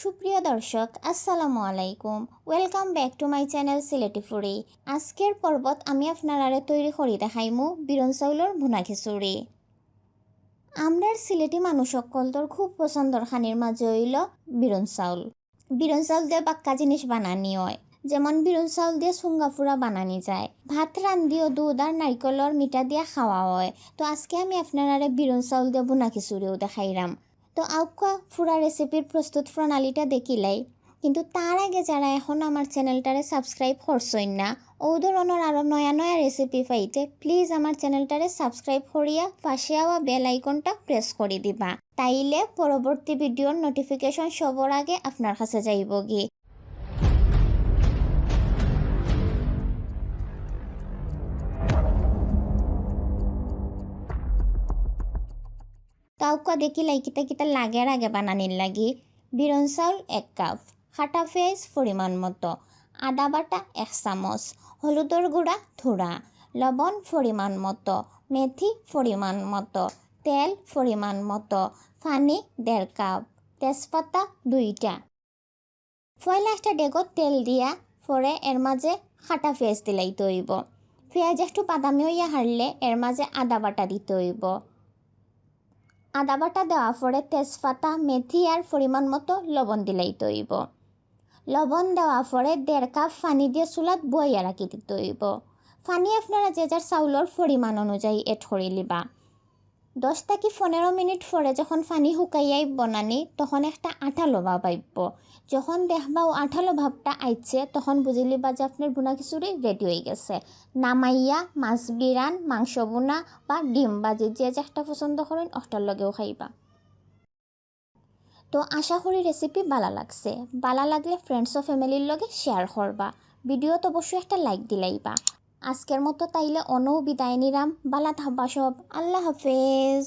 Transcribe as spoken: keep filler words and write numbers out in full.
সুপ্রিয় দর্শক, আসসালামু আলাইকুম। Welcome back to my channel Sylheti foodie. আজকের পর্বত আমি আপনারারে তৈরি করি দেখাইমু বিরন চাউলর ভুনা খিচুড়ি। আমরার সিলেটি মানুষ অকলতর খুব পছন্দর খানির মাঝে অইলো বিরন চাউল। বিরন চাউল দিয়া বাক্কা জিনিস বানানি অয়, যেমন বিরন চাউল দিয়া চুঙ্গা ফুরা বানানি যায়। ভাত রান্ধিও দুধ আর নারিকলর মিঠা দিয়া খাওয়া অয়। তো আজকে আমি আপনারারে বিরন চাউল দিয়া ভুনা খিচুড়িও দেখাইরাম। তো আউক্কা ফুরা recipeর প্রস্তুত প্রণালীটা দেখিলাই। কিন্তু তার আগে যারা এখনো আমার channelটারে subscribe করছইন না, অউ ধরনর আরো নয়া নয়া recipe পাইতে please আমার channelটারে subscribe করিয়া পাশে আওয়া bell iconটা press করি দিবা, তাইলে পরবর্তী videoর notification সবর আগে আপনার কাছে যাইবগি। তো আউক্কা দেখিলাই কিতা কিতা লাগের আগে বানানির লাগি। বিরন চাউল এক কাপ, কাটা পেঁয়াজ পরিমাণ মতো, আদা বাটা এক চামচ, হলুদর গুঁড়া থুড়া, লবণ পরিমাণ মতো, মেথি পরিমাণ মতো, তেল পরিমাণ মতো, পানি দেড় কাপ, তেজপাতা দুইটা। পয়লা একটা ডেগত তেল দিয়া পরে এর মাঝে কাটা পেঁয়াজ দিলাইতে অইবো। পেঁয়াজ একটু বাদামি অইয়া হারলে এর মাঝে আদা বাটা দিতে অইবো। আদা বাটা দেওয়া পরে তেজপাতা, মেথি আর পরিমাণ মতো লবণ দিলাইতে অইবো। লবণ দেওয়া পরে দেড় কাপ পানি দিয়া চুলাত বওয়াইয়া রাখি দিতে অইবো। পানি আপনারা যে যার চাউলর পরিমাণ অনুযায়ী add করি লিবা। দশ থাকি পনেরো মিনিট পরে যখন পানি হুকাইয়া আইবো নানি, তখন একটা আঠালো ভাব আইবো। যখন দেখবা অউ আঠালো ভাবটা আইছে, তখন বুঝি লিবা যে আপনার ভুনা খিচুড়ি ready অইগেছে। নামাইয়া মাছ বিরান, মাংস ভুনা বা ডিম ভাজি, যে যেটা পছন্দ করইন, অটার লগেও খাইবা। তো আশা করি recipe বালা লাগছে। বালা লাগলে friends ও familyর লগে share করবা। Videoত অবশ্যই একটা like দিলাইবা। আজকের মতো তাইলে অনউ বিদায় নিরাম। বালা থাকবা সব। আল্লাহ হাফেজ।